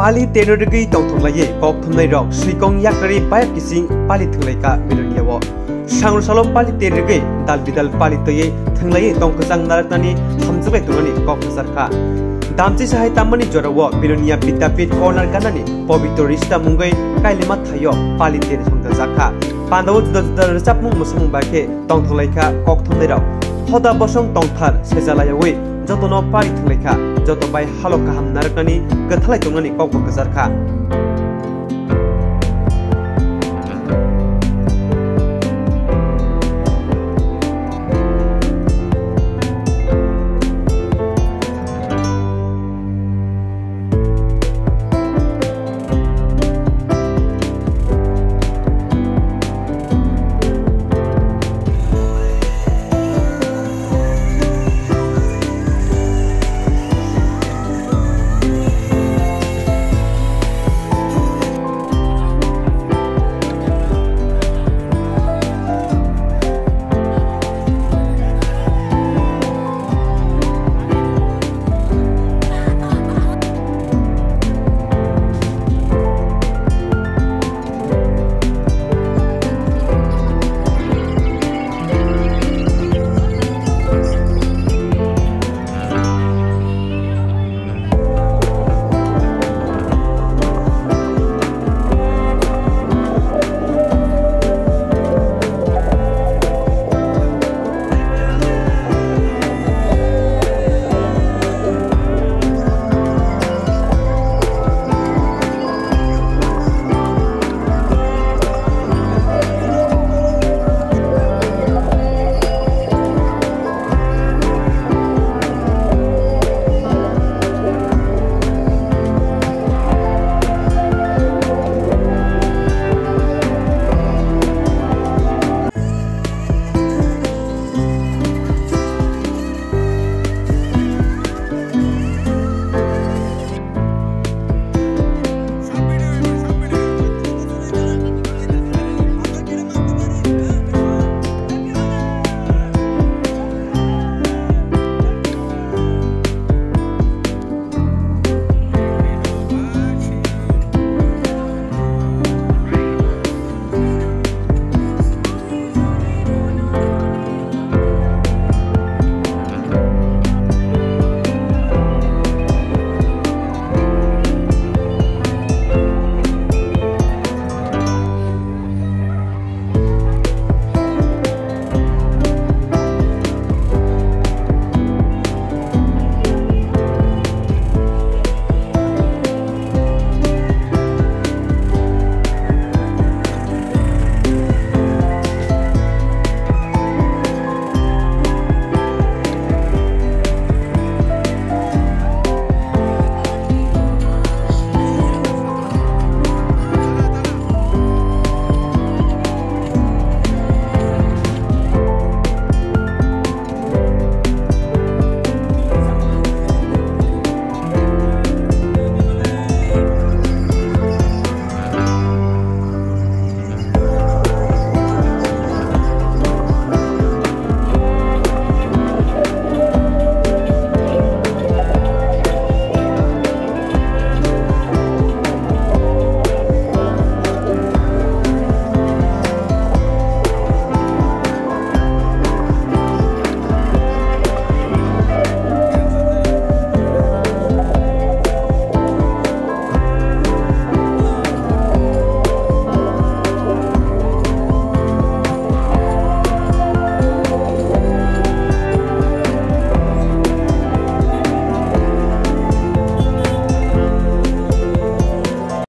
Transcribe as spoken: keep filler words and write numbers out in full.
Pali terni rwgwi tongthok laiwi kok thumnai rok swikong yakarwi bayap kising pali thwnglaikha Belonia o. Sangro salo pali ter rwgwi dal bidal pali twiwi thwnglawi tongkwchang narwknani hamjaklai tongnani kok kwcharkha. Damchisa hai tammani jorao Belonia Vidyapith corner ganani pobitro rista mungwi kailima thaio pali ter songjajakha. Pandao juda juda rwchapmung mwsamung bai khe tongthok laikha kok thumnai rok. Hoda bosong tongthar seja laiwi jotono pari thwnglaikha, joto bai halok kaham narwknani kwthalai tongnani kokbo kwcharkha.